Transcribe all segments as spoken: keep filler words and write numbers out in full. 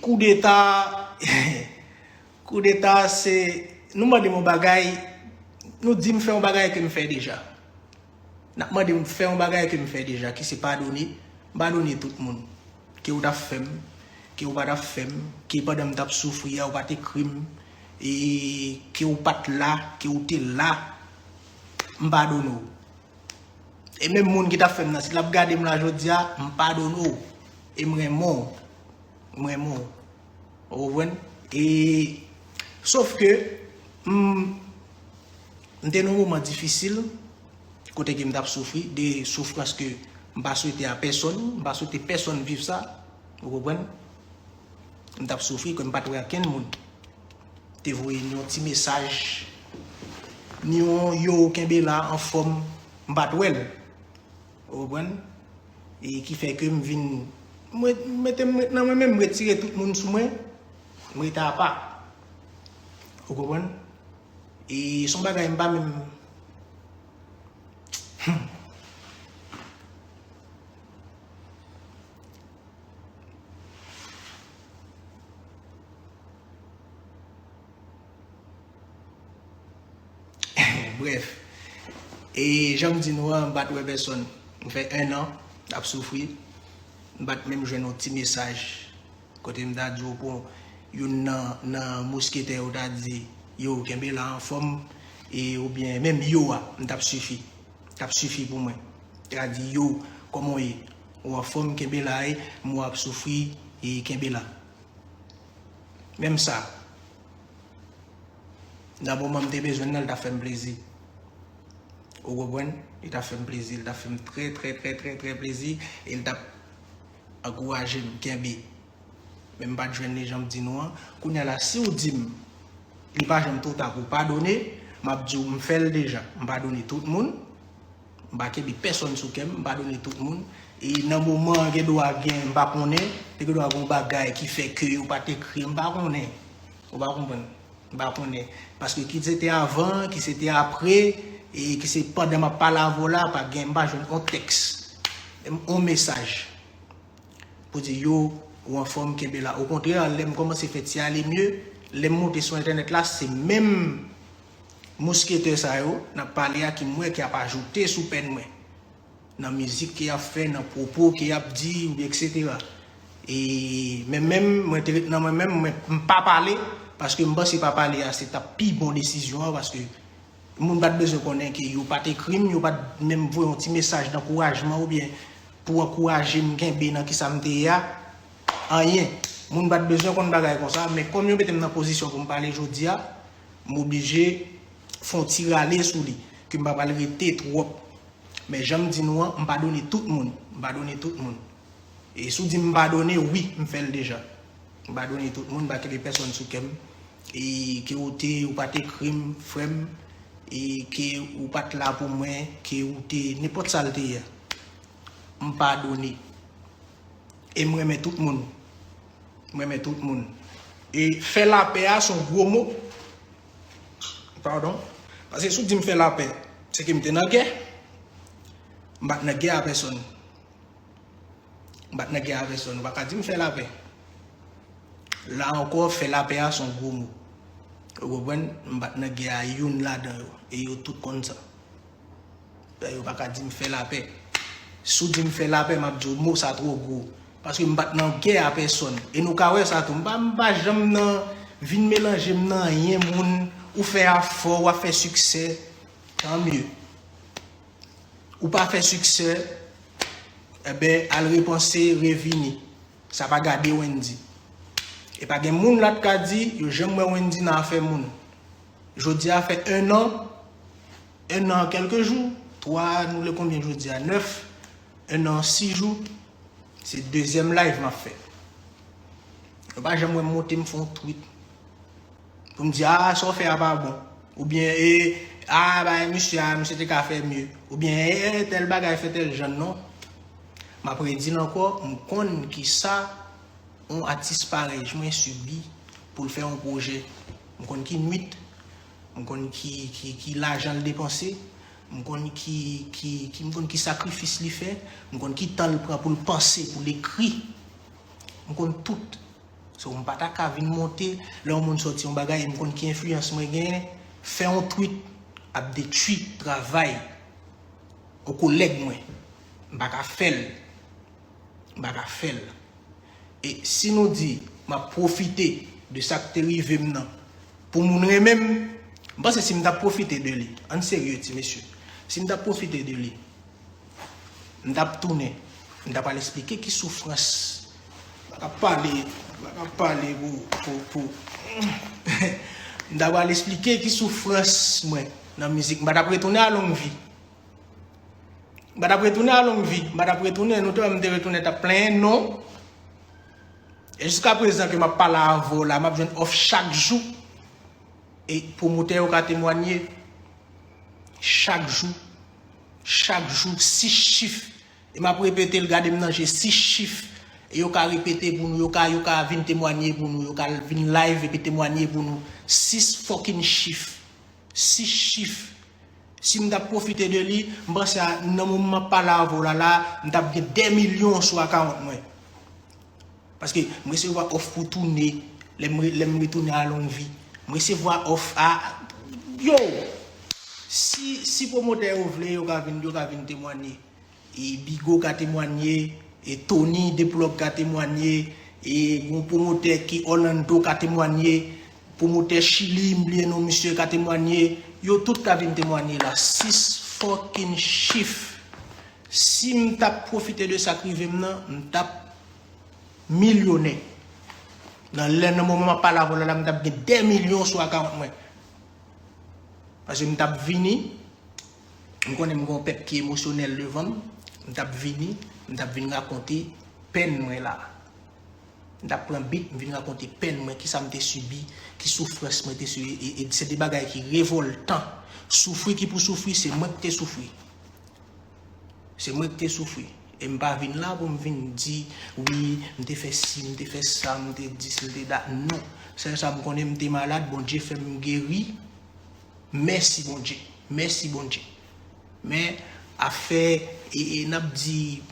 Koudeta, koudeta se, nou mande m yon bagay, nou di m fè yon bagay ke m fè deja. N ap mande m fè yon bagay ke m fè deja, ki se padone, m padone tout moun. Ke w t ap fè m, ke w pa t ap fè m, ke pandan m t ap soufri a, ou pa t ekri m, e ke w pa t la, ke w te la, m padone w. E menm moun ki t ap fè m nan, si l ap gade m la jodi a, m padone w. E m renmen w. M renmen w. Ou konprann? E, sof ke, m, m te nan yon moman difisil, kote ke m t ap soufri, de soufrans ke m pa swete a pèsonn, m pa swete pèsonn viv sa. Ou konprann? M t ap soufri, ke m pa t wè okenn moun. Te voye yon ti mesaj, ni yon yo kenbe la anfòm, m pa t wè l. Ou konprann? E ki fè ke m vin, m ret-, m mete m ret nan mwen menm, m retire tout moun sou mwen, m rete apa. Ou konprann? E se yon bagay m pa menm. Hmm. Brèf, e jan m di nou an, m pa t wè pèsonn. M fè en an ap soufri. M pa t menm jwenn yon ti mesaj kote m ta di w pou youn nan, nan mosketè yo ta di, yo, kenbe la anfòm, e oubyen menm yo a, m t ap sifi. T ap sifi pou mwen. Ta di, yo, kòman w ye? Ou anfòm, kenbe la, e m wè w ap soufri, e kenbe la. Menm sa. Nan moman m te bezwen nan, li t ap fè m plezi. Ou konprann? Li t ap fè m plezi, li t ap fè m trè, trè, trè, trè, trè plezi, e li t ap ankouraje m, kenbe. Men m pa t jwenn li jan m di nou an. Kounye a la, si w di m, li pa janm twò ta pou w padone, m ap di w, m fè l deja. M padone tout moun. M pa kenbe pèsonn sou kè m, m padone tout moun. E nan moman an, gen dwa gen, m pa konnen, te gen dwa gen yon bagay ki fè ke yo pa t ekri, m pa konnen. Ou pa konprann? M pa konnen. Paske ki se te avan, ki se te apre, e ki se pandan m ap pale avè w la, pa gen, m pa jwenn yon tèks, yon mesaj pou di yo, ou anfòm, kenbe la. Okontrè, lè m kòmanse fè ti ale mye, lè m monte sou entènèt la, se menm mosketè sa yo n ap pale a ki m wè ki ap ajoute sou pèn mwen. Nan mizik ke y ap fè, nan pwopo ke y ap di, oubyen etsetera. E men menm, mwen te ret nan mwen menm, mwen, m pa pale, paske m panse pa pale a se t ap pi bon desizyon an, paske moun pa t bezwen konnen ke yo pa t ekri m, yo pa t menm voye yon ti mesaj dankourajman oubyen pou ankouraje m kenbe nan kisa m te ye a. Anyen. Moun pa t bezwen konn bagay konsa, men kòm yo mete m nan pozisyon pou m pale jodi a, m oblije fè yon ti rale sou li, ke m pa pral rete twòp. Men jan m di nou an, m padone tout moun. M padone tout moun. E si w di m padone, wi, m fè l deja. M padone tout moun, m pa kenbe pèsonn sou kè m. E ke w te, ou pa t ekri m, frè m, e ke ou pa t la pou mwen, ke ou te, nenpòt sa l te ye a. M padone. E m renmen tout moun. M renmen tout moun. E fè lapè a se yon gwo mo. Padon. Paske si w di m fè lapè, se ke m te nan gè. M pa t nan gè a pèsonn. M pa t nan gè a pèsonn. Ou pa ka di m fè lapè. La ankò, fè lapè a se yon gwo mo. Ou konprann? M pa t nan gè a youn ladan yo. E yo tout konn sa. Yo pa ka di m fè lapè. Si w di m fè lapè, m ap di w mo sa twò gwo. Paske m pa t nan gè a pèsonn. E nou ka wè sa tou. M pa, m pa janm nan vin melanje m nan anyen moun. Ou fè afè w, w ap fè siksè. Tan mye. Ou pa fè siksè, enben, al repanse, revini. Sa pa gade Wendy. E pa gen moun la t ka di, yo janm wè Wendy nan afè moun. Jodi a fè en an, en an kèlke jou, twa, nou le konbyen jodi a? Nèf, en an sis jou, se dezyèm live m ap fè. Yo pa janm wè m monte m fè yon tweet. Pou m di, a, sa w fè a pa bon. Oubyen, e, a, bay misye a, misye te ka fè mye. Oubyen, e, tèl bagay fè tèl jan, non. M ap redi l ankò, m konn kisa yon atis parèy mwen sibi pou l fè yon pwojè. M konn ki nwit, m konn ki, ki, ki lajan l depanse, m konn ki, ki, ki, m konn ki sakrifis li fè, m konn ki tan l pran pou l panse, pou l ekri. M konn tout. So, m pa ta ka vin monte, lè yon moun sòti yon bagay, e m konn ki enfliyans mwen genyen, fè yon tweet ap detwi travay yon kolèg mwen. M pa ka fè l. M pa ka fè l. E si nou di, m ap pwofite de sa k te rive m nan, pou moun renmen m, m panse si m t ap pwofite de li, ann serye, ti mesye, si m t ap pwofite de li, m t ap tounen, m t ap al esplike ki soufrans. M pa ka pale, m pa ka pale pou, pou, pou. M t ap al esplike ki soufrans mwen nan mizik. M pa t ap retounen a Longvi. M pa t ap retounen a Longvi. M pa t ap retounen, nou te wè m te retounen, t ap plenyen non. E jiska prezan ke m ap pale avè w la, m ap jwenn òf chak jou. E pwomotè yo ka temwanye. Chak jou, chak jou, sis chif. E m ap repete l, gade m nan je, sis chif. E yo ka repete pou nou, yo ka, yo ka vin temwanye pou nou, yo ka vin live epi temwanye pou nou. Sis fucking chif. Sis chif. Si m t ap pwofite de li, m panse a, nan moman m ap pale avè w la, la, m t ap gen dè milyon sou akawont mwen. Paske m resevwa òf pou tounen, lè m re-, lè m retounen a Longvi. M resevwa òf a, yo! Si, si pwomotè yo vle, yo ka vin, yo ka vin temwanye. E Bigo ka temwanye, e Tony Deplug ka temwanye, e gon pwomotè ki Orlando ka temwanye, pwomotè Chili, m bliye non misye, ka temwanye. Yo tout ka vin temwanye la. Sis fucking chif. Si m t ap pwofite de sa k rive m nan, m t ap milyonè. Nan lè, nan moman m ap pale avè w la, la, m t ap gen dè milyon sou akawont mwen. Paske m t ap vini, m konnen m gen yon pèp ki emosyonèl devan m, m t ap vini, m t ap vin rakonte pèn mwen la. M t ap pran bit, m vin rakonte pèn mwen, kisa m te sibi, ki soufrans mwen te sibi, e, e se de bagay ki revòltan. Soufri ki pou soufri, se mwen ki te soufri. Se mwen ki te soufri. E m pa vin la pou m vin di, wi, m te fè si, m te fè sa, m te di si, m te da. Non. Sèl sa m konnen, m te malad, Bondye fè m geri. Mèsi Bondye. Mèsi Bondye. Men, afè, e, e n ap di,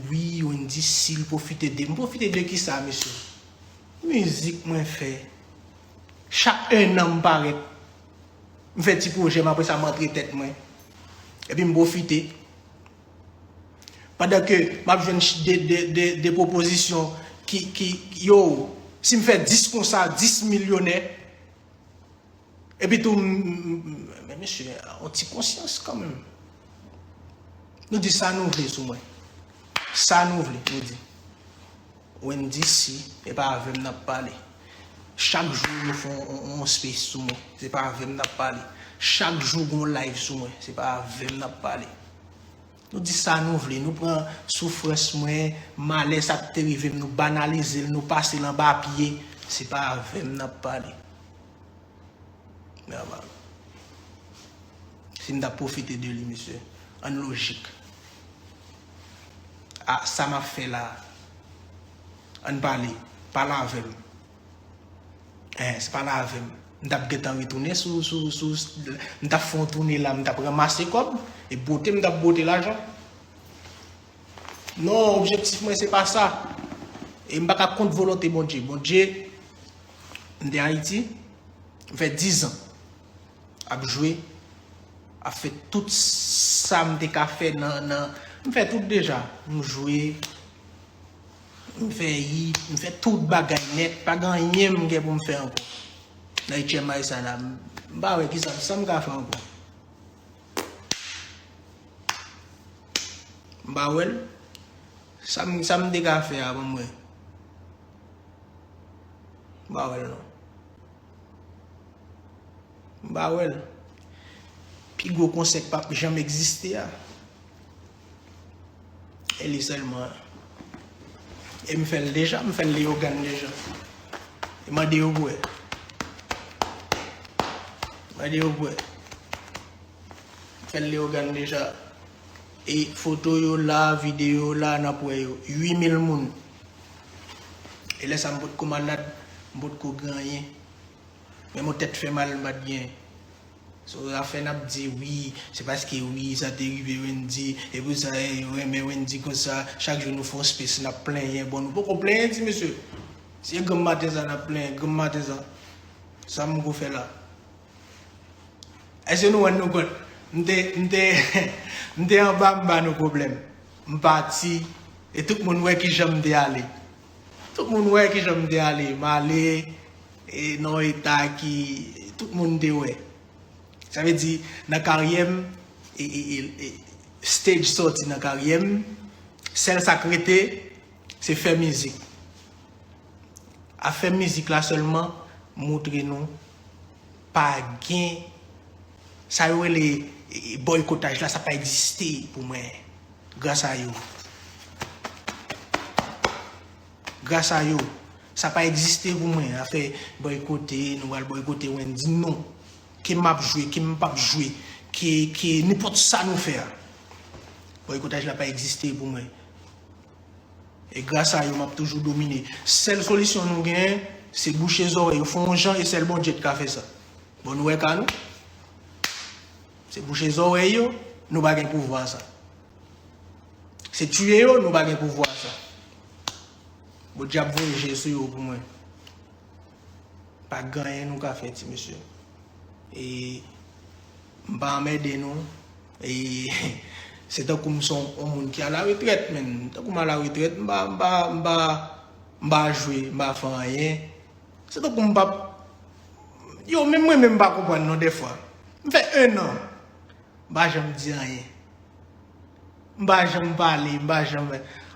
wi, Wendyy, si l pwofite de. M pwofite de kisa, mesye? Mizik mwen fè. Chak ennan m parèt. M fè ti pwojè m, apre sa m antre tèt mwen. Epi m pwofite. Pandan ke m ap jwenn ch-, de, de, de, de pwopozisyon ki, ki, yo, si m fè dis konsa, dis milyonè. Epi tou, m, m, m, men mesye, yon ti konsyans kanmenm. Nou di sa nou vle sou mwen. Sa nou vle, nou di. Wendyy, si, e pa avè m n ap pale. Chak jou yo fè yon, yon, yon space sou mwen, se pa avè m n ap pale. Chak jou gon live sou mwen, se pa avè m n ap pale. Nou di sa nou vle, nou pran soufrans mwen, malè sa k te rive m, nou banalize l, nou pase l anba pye, se pa avè m n ap pale. Nòmal. Si m t ap pwofite de li, mesye, ann lojik. A, sa m ap fè la, ann pale, pale avè m. Eh, se pale avè m. M t ap gentan retounen sou, sou, sou, m t ap fè yon toune la, m t ap ranmase kòb, e bwote m t ap bwote lajan. Non, objektif mwen se pa sa. E m pa ka kont volonte Bondye. Bondye, m te Ayiti, m fè diz an ap jwe, ap fè tout sa m te ka fè nan, nan, m fè tout deja. M jwe, m fè hit, m fè tout bagay nèt, pa gen anyen m gen pou m fè ankò. Nan ityèm ay sa la, m pa wè kisa, sa m ka fè ankò. M pa wè l. Sa m, sa m te ka fè a, ban m wè. M pa wè l non. M pa wè l. Pi gwo konsè k p ap janm egziste a. E li sèlman. E m fè l deja, m fè l Leyogàn deja. E mande yo pou wè. Mande yo pou wè. M fè l Leyogàn deja. E foto yo la, videyo yo la, n ap wè yo. Uit mil moun. E lè sa m potko malad, m potko gen anyen. Menm yon tèt fè mal m pa t gen. So, afè n ap di wi, se paske wi, sa te rive Wendyy, e pou sa, eh, yo renmen Wendyy konsa, chak jou nou fè yon space, n ap plenyen. Bon, nou poko plenyen, ti mesye. Se granm maten sa n ap plenyen, granm maten sa. Sa m ko fè la? Èske nou rann nou kont? M te, m te, m te anba, m ba nou pwoblèm. M pati, e tout moun wè kijan m te ale. Tout moun wè kijan m te ale. M ale, e nan yon eta ki, tout moun te wè. Sa vle di, nan karyè m, e, e, e, e, stage sòti nan karyè m, sèl sa k rete, se fè mizik. Afè mizik la sèlman, montre nou pa gen sa yo rele, e, e, bòykotaj la, sa pa egziste pou mwen. Gras a yo. Gras a yo. Sa pa egziste pou mwen. Afè bòykote, nou pral bòykote Wendy, non. Ke m ap jwe, ke m p ap jwe, ke, ke nenpòt sa nou fè a. Bòykotaj la pa egziste pou mwen. E gras a yo, m ap toujou domine. Sèl solisyon nou genyen, se bouche zòrèy yo, fè yon jan e sèl Bondye t ka fè sa. Bon, nou wè ka nou? Se bouche zòrèy yo, nou pa gen pouvwa sa. Se tiye yo, nou pa gen pouvwa sa. Bondye ap voye je sou yo pou mwen. Pa gen anyen nou ka fè, ti mesye. E m pa anmède nou. E se tankou m se yon, yon moun ki alaretrèt, men tankou m alaretrèt, m pa, m pa, m pa, m pa jwe, m pa fè anyen. Se tankou m p ap, yo, menm mwen menm m pa konprann non dèfwa. M fè en an, m pa janm di anyen. M pa janm pale, m pa janm.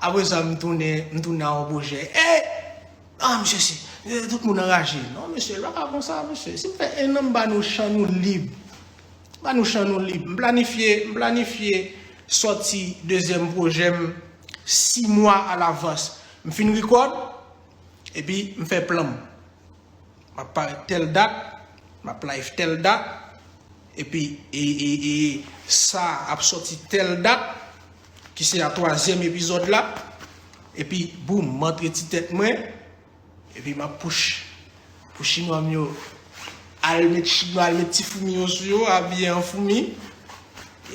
Apre sa, m tounen, m tounen a yon pwojè. E! Ah, mesye, si, e, tout moun anraje. Non, mesye, l pa ka konsa, mesye. Si m fè en an, m ba nou chan nou lib. M ba nou chan nou lib. M planifye, m planifye sòti dezyèm pwojè m sis mwa alavans. M fin rekòd, epi m fè plan m. M ap parèt tèl dat, m ap live tèl dat, epi e, e, e, sa ap sòti tèl dat, ki se a twazyèm epizòd la, epi boum, m antre ti tèt mwen, epi m ap push pou chinwa m yo al met chinwa, al met ti foumi yo sou yo, abiye an foumi,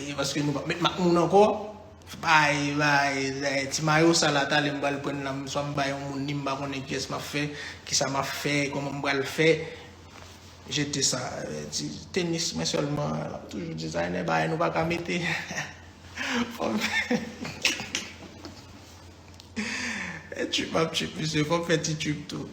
e paske nou p ap met mak moun ankò. Bay, bay, bay, ti mayo sa la, talè m pral pran l la, m swa m bay yon moun li, m pa konnen kiyès m ap fè, kisa m ap fè, kòman m pral fè. Jete sa, eh, ti tenis mwen sèlman, m ap toujou dizaynen bagay nou pa ka mete. Fò m fè. E trip m ap trip, mesye, fò m fè ti trip tou.